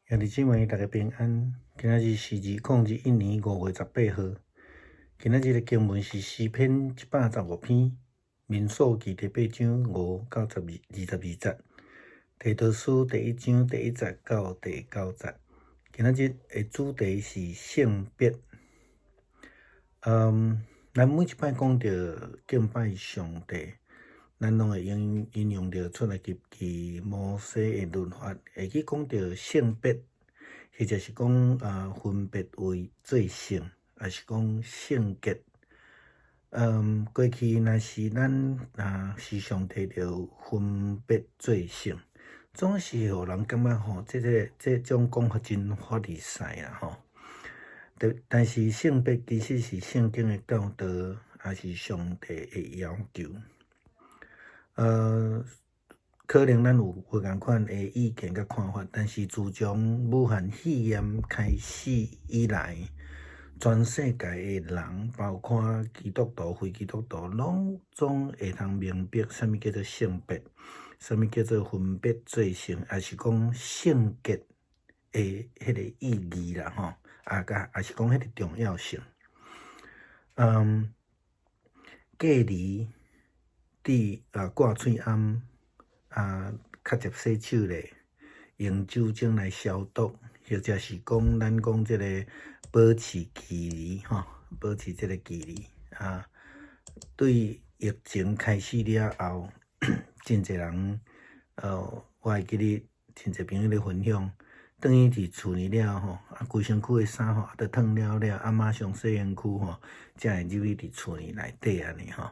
兄弟姊妹，大家平安。今仔日是2021年5月18號。今仔日的經文是詩篇115篇，民數記第八章5到22節，提多書第一章第一節到第九節。今仔日的主題是聖別。咱每一擺講著敬拜上帝，咱攏會引用著出埃及記摩西的律法，會去講著聖別，或者是講分別為最聖，抑是講聖潔。過去若是咱時常提著分別做聖，總是予人感覺吼，這種講法真法利賽啦吼。但是聖別其實是聖經的教導，也是上帝的要求。可能咱有無仝款的意見佮看法，但是自從武漢肺炎開始以來，全世界的人，包括基督徒、非基督徒，攏總會通明白啥物叫做聖別，啥物叫做分別做聖，抑是講聖潔的彼個意義啦吼，抑是講彼個重要性。隔離佇掛喙罨較捷洗手咧，用酒精來消毒，或者是講咱講這个保持距離吼，保持這个距離啊。對疫情開始了後，真濟人，我會記得真濟朋友咧分享，轉去佇厝裡了吼，規身軀的衫吼，都燙了了，馬上洗身軀吼，才會入去佇厝裡內底按呢吼。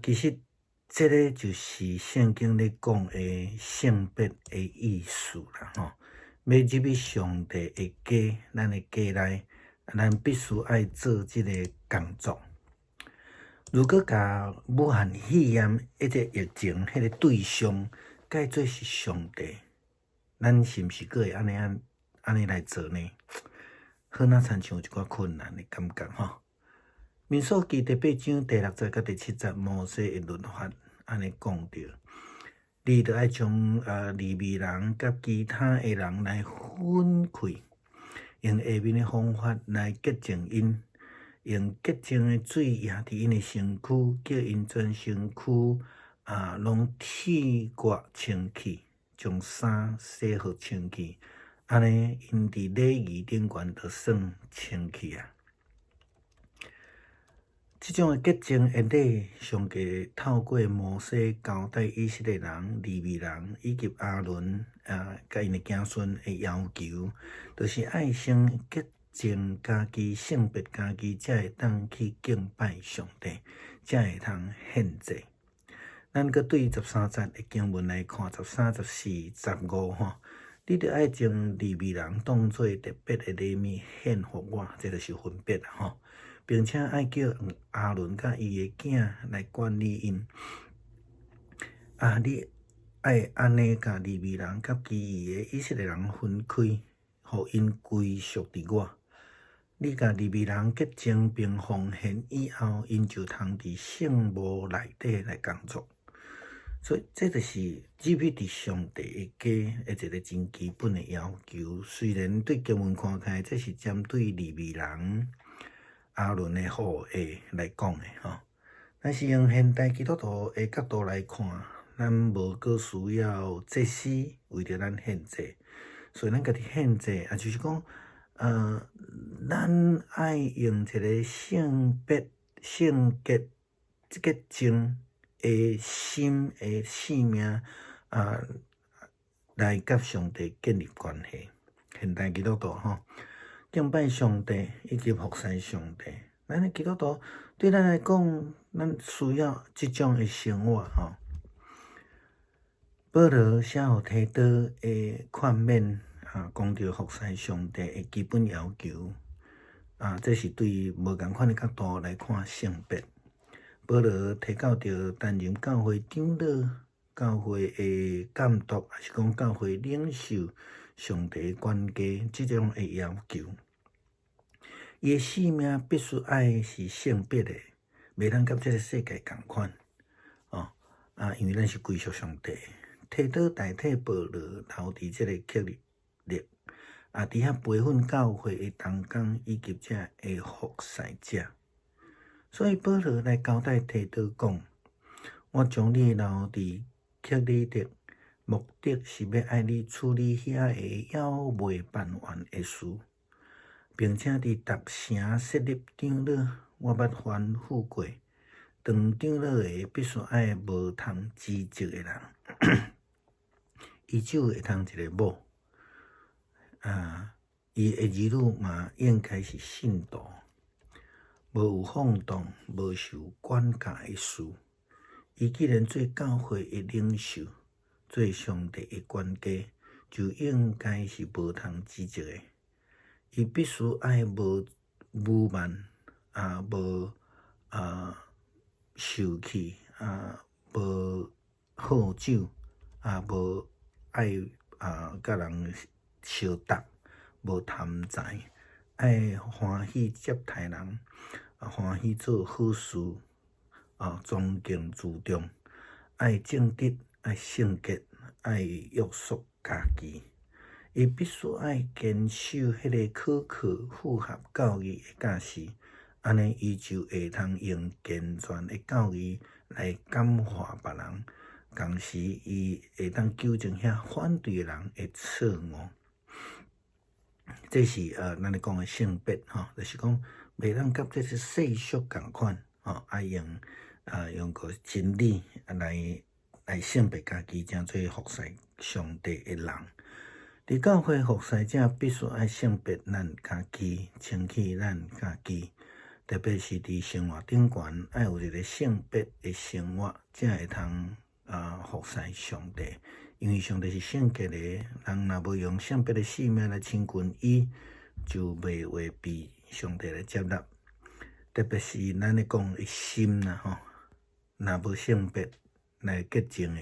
其實這个就是聖經咧講的聖別的意思啦吼。欲入去上帝的家，咱的家內，咱必須愛做這个工作。如果共武漢肺炎彼个疫情彼个對象改做是上帝，咱是毋是閣會按呢來做呢？好若親像有一寡困難的感覺吼。民數記第八章第六節佮第七節，摩西的律法按呢講著，你著愛將利未人佮其他的人來分開，用下面的方法來潔淨𪜶，用潔淨的水揶佇𪜶的身軀，叫𪜶全身軀攏剃割清氣，將衫洗予清氣，按呢𪜶佇禮儀頂懸就算清氣啊。這種的潔淨的禮，上帝透過摩西交代以色列人、利未人以及亞倫佮𪜶的子孫的要求，就是愛先潔淨家己、聖別家己，才會當去敬拜上帝，才會通獻祭。咱閣對13節的經文來看，十三、十四、十五吼，你著愛將利未人當做特別的禮物獻予我，這就是分別啦吼。並且愛叫亞倫佮伊的囝來管理𪜶。你愛按呢共利未人佮其餘的以色列人分開，予𪜶歸屬佇我。你共利未人潔淨並奉獻以後，𪜶就通佇聖幕內底來工作。所以，這就是入去佇上帝的家的一个真基本的要求。雖然對經文看起來，這是針對利未人、亞倫的後裔來講的吼，但是用現代基督徒的角度來看，咱無閣需要祭司為著咱獻祭，所以咱家己獻祭，也就是講，咱愛用一個聖別、聖潔、潔淨的心的性命來佮上帝建立關係。現代基督徒吼，敬拜上帝以及服侍上帝，咱的基督徒對咱來講，咱需要這種的生活吼。保羅寫予提多的勸勉啊，講著服侍上帝的基本要求啊，這是對無仝款的角度來看聖別。保羅提到著擔任教會長老、教會的監督，抑是講教會領袖、上帝管家這種的要求。伊的性命必須愛是聖別的，袂當佮這个世界仝款哦。因為咱是歸屬上帝。提多代替保羅留佇這个克里力。啊，佇遐培訓教會的同工以及遮的服侍者。所以保羅來交代提多講：我將你留佇克里特，目的是欲愛你處理遐个猶未辦完的事，並且佇達城設立長老。我捌吩咐過，當長老的必須愛無通指責的人，伊只有會通一個某。啊，伊的兒女嘛應該是信徒，無有放蕩，無受管教的事。伊既然做教會的領袖，做上帝的管家，就應該是無通指責的。伊必須愛無侮慢，啊，無啊受氣，啊，無好酒，啊，無愛啊佮人相鬥，無貪財，愛歡喜接待人，歡喜做好事，啊，尊敬諸眾，愛正直，愛聖潔，愛約束家己。伊必須愛堅守彼个可靠、符合教義的教示，按呢伊就會通用健全的教義來感化別人，同時伊會當糾正遐反對的人的錯誤。這是咱咧講的聖別吼，就是講袂當佮這個世俗仝款吼，愛用個真理來聖別家己，成做服侍上帝的人。佇教會服侍者必須愛聖別咱家己，清氣咱家己，特別是佇生活頂懸，愛有一個聖別的生活，才會通服侍上帝。因為上帝是聖潔的，人若無用聖別的生命來親近伊，就袂會被上帝來接納。特別是咱咧講的心啦吼，若無聖別來潔淨的，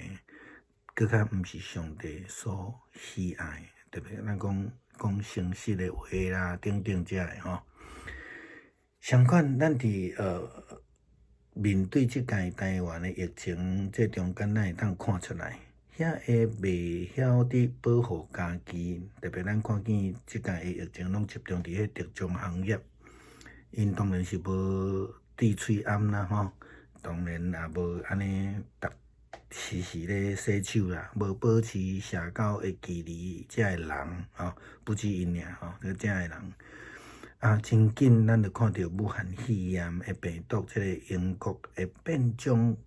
閣較毋是上帝所喜愛的。特別咱講講誠實的話啦，等等這个吼。相款，咱佇面對這屆台灣的疫情，這中間咱會當看出來，遐个袂曉得保護家己，特別咱看見這屆的疫情攏集中佇彼特種行業，𪜶當然是無戴喙罨啦吼，當然也無按呢逐時時咧洗手啦，無保持社交的距離，這个人吼，不止𪜶爾吼，這個人啊，真緊咱就看著武漢肺炎的病毒，這個英國的變種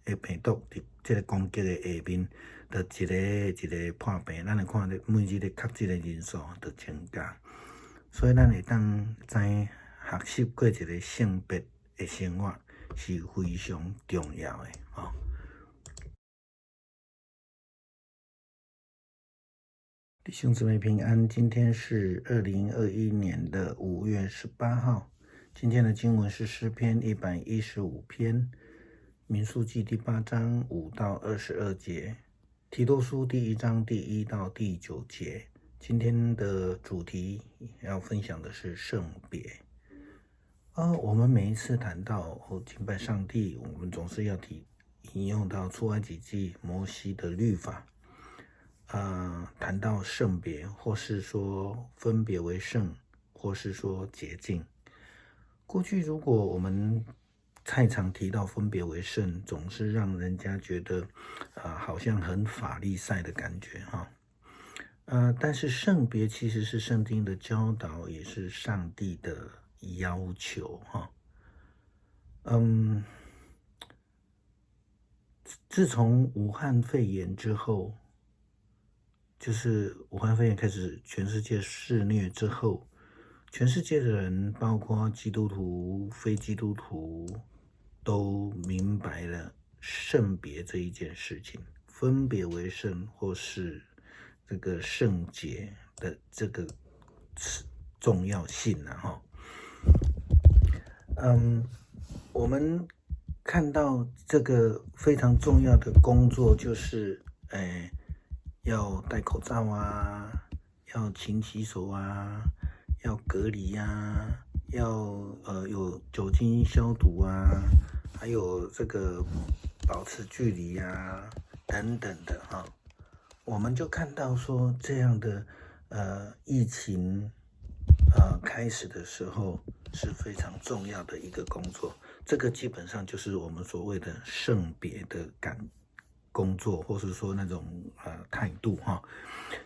的病毒佇這個攻擊的下面，就一个一个破病，咱會看著每日的確診的人數就增加，所以咱會當知學習過一個聖別的生活是非常重要的吼。弟兄姊妹平安，今天是2021年的5月18號。今天的經文是詩篇115篇，民數記第八章5到22節，提多書第一章第1到第9節。今天的主題要分享的是聖別。啊，我們每一次談到敬拜上帝，我們總是要提引用到出埃及記摩西的律法。談到聖別，或是說分別為聖，或是說潔淨。過去如果我們太常提到分別為聖，總是讓人家覺得好像很法利賽的感覺哈。但是聖別其實是聖經的教導，也是上帝的要求哈。自從武漢肺炎之後，就是武漢肺炎開始全世界肆虐之後，全世界的人，包括基督徒、非基督徒，都明白了聖別這一件事情，分別為聖或是這個聖潔的這個重要性了哈。我們看到這個非常重要的工作就是，要戴口罩啊，要勤洗手啊，要隔離啊，要有酒精消毒啊，還有這個保持距離啊，等等的哈。我們就看到說這樣的疫情開始的時候是非常重要的一個工作。這個基本上就是我們所謂的聖別的感工作，或是說那種態度哈。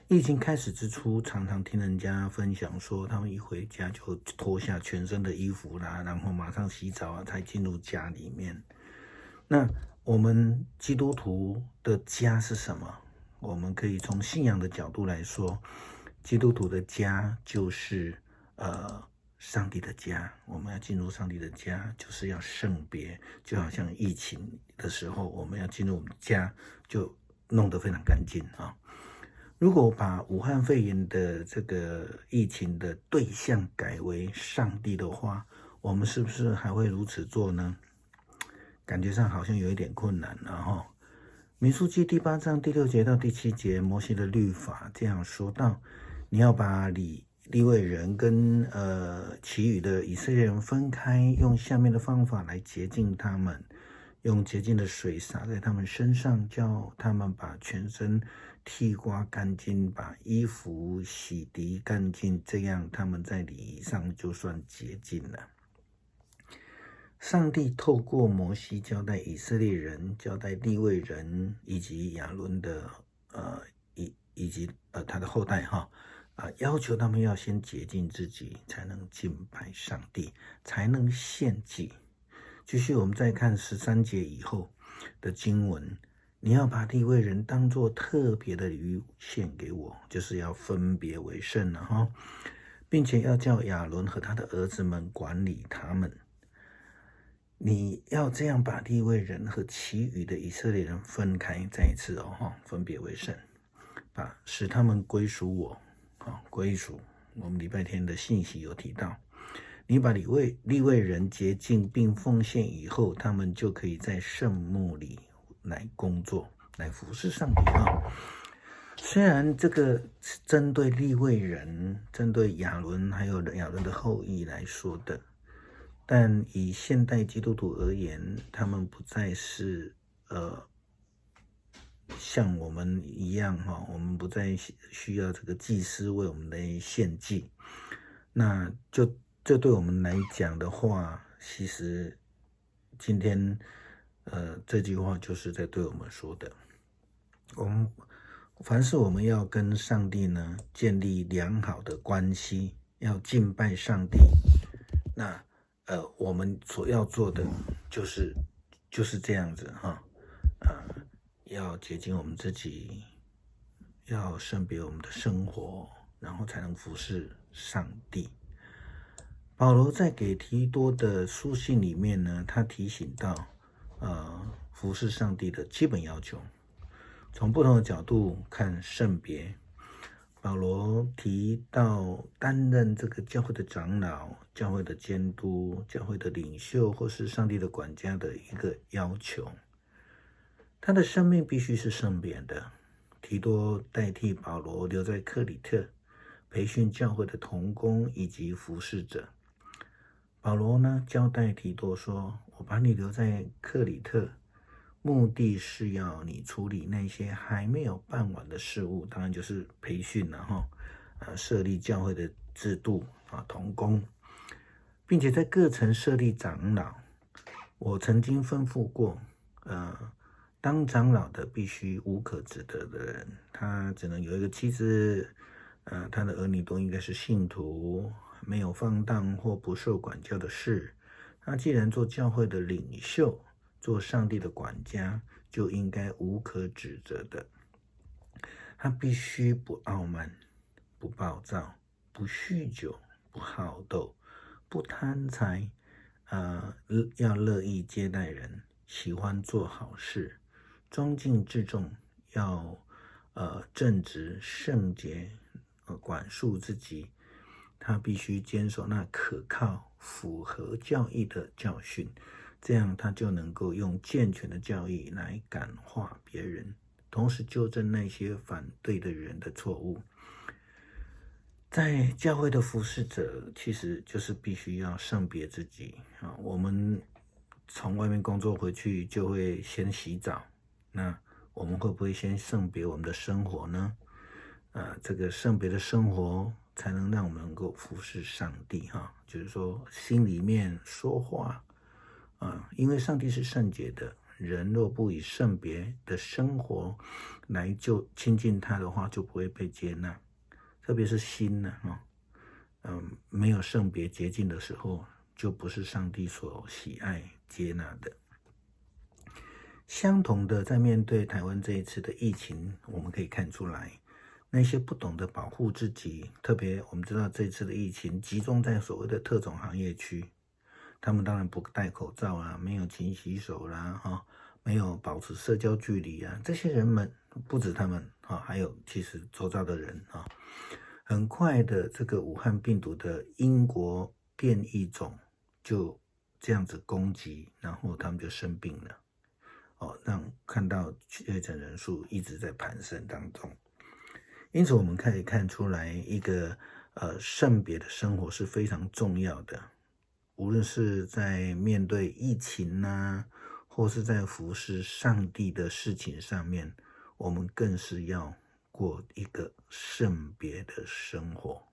疫情開始之初，常常聽人家分享說，他們一回家就脫下全身的衣服啦，然後馬上洗澡啊，才進入家裡面。那我們基督徒的家是什麼？我們可以從信仰的角度來說，基督徒的家就是上帝的家。我們要進入上帝的家，就是要聖別，就好像疫情的時候，我們要進入我們家，就弄得非常乾淨啊。如果把武漢肺炎的這個疫情的對象改為上帝的話，我們是不是還會如此做呢？感覺上好像有一點困難了哈。民數記第八章第六節到第七節，摩西的律法這樣說到：你要把利未人跟其餘的以色列人分開，用下面的方法來潔淨他們，用潔淨的水灑在他們身上，叫他們把全身剃刮乾淨，把衣服洗滌乾淨，這樣他們在禮儀上就算潔淨了。上帝透過摩西交代以色列人、交代利未人以及亞倫的以及他的後代哈啊，要求他們要先潔淨自己，才能敬拜上帝，才能獻祭。繼續，我們再看13節以後的經文，你要把利未人當作特別的禮物獻給我，就是要分別為聖了哈，並且要叫亞倫和他的兒子們管理他們。你要這樣把利未人和其餘的以色列人分開，再一次哦，哈，分別為聖，把使他們歸屬我，啊，歸屬。我們禮拜天的信息有提到，你把利未人潔淨並奉獻以後，他們就可以在聖幕裡來工作，來服侍上帝啊。雖然這個是針對利未人、針對亞倫還有亞倫的後裔來說的。但以現代基督徒而言，他們不再是像我們一樣哈，我們不再需要這個祭司為我們來獻祭。那就這對我們來講的話，其實今天這句話就是在對我們說的。我們凡是我們要跟上帝呢建立良好的關係，要敬拜上帝，那我們所要做的就是這樣子哈，要潔淨我們自己，要聖別我們的生活，然後才能服侍上帝。保羅在給提多的書信裡面呢，他提醒到，服侍上帝的基本要求，從不同的角度看聖別。保羅提到擔任這個教會的長老、教會的監督、教會的領袖，或是上帝的管家的一個要求，他的生命必須是聖別的。提多代替保羅留在克里特，培訓教會的同工以及服侍者。保羅呢，交代提多說：“我把你留在克里特，目的是要你處理那些還沒有辦完的事務，當然就是培訓了哈，啊，設立教會的制度啊，同工，並且在各城設立長老。我曾經吩咐過，當長老的必須無可指責的人，他只能有一個妻子，他的兒女都應該是信徒，沒有放蕩或不受管教的事。他既然做教會的領袖，做上帝的管家，就應該無可指責的。他必須不傲慢、不暴躁、不酗酒、不好鬥、不貪財，要樂意接待人，喜歡做好事，莊敬自重，要正直聖潔，管束自己。他必須堅守那可靠、符合教義的教訓。這樣他就能夠用健全的教義來感化別人，同時糾正那些反對的人的錯誤。在教會的服侍者，其實就是必須要聖別自己啊。我們從外面工作回去就會先洗澡，那我們會不會先聖別我們的生活呢？啊，這個聖別的生活才能讓我們能夠服侍上帝哈。就是說，心裡面說話啊，因為上帝是聖潔的，人若不以聖別的生活來就親近他的話，就不會被接納。特別是心呢，哈，沒有聖別潔淨的時候，就不是上帝所喜愛接納的。相同的，在面對台灣這一次的疫情，我們可以看出來，那些不懂得保護自己，特別我們知道這次的疫情集中在所謂的特種行業區，他們當然不戴口罩啊，沒有勤洗手啦，哈，沒有保持社交距離啊，這些人們不止他們，哈，還有其實周遭的人啊，很快的這個武漢病毒的英國變異種就這樣子攻擊，然後他們就生病了，哦，讓看到確診人數一直在攀升當中。因此，我們可以看出來，一個聖別的生活是非常重要的。無論是在面對疫情啊，或是在服侍上帝的事情上面，我們更是要過一個聖別的生活。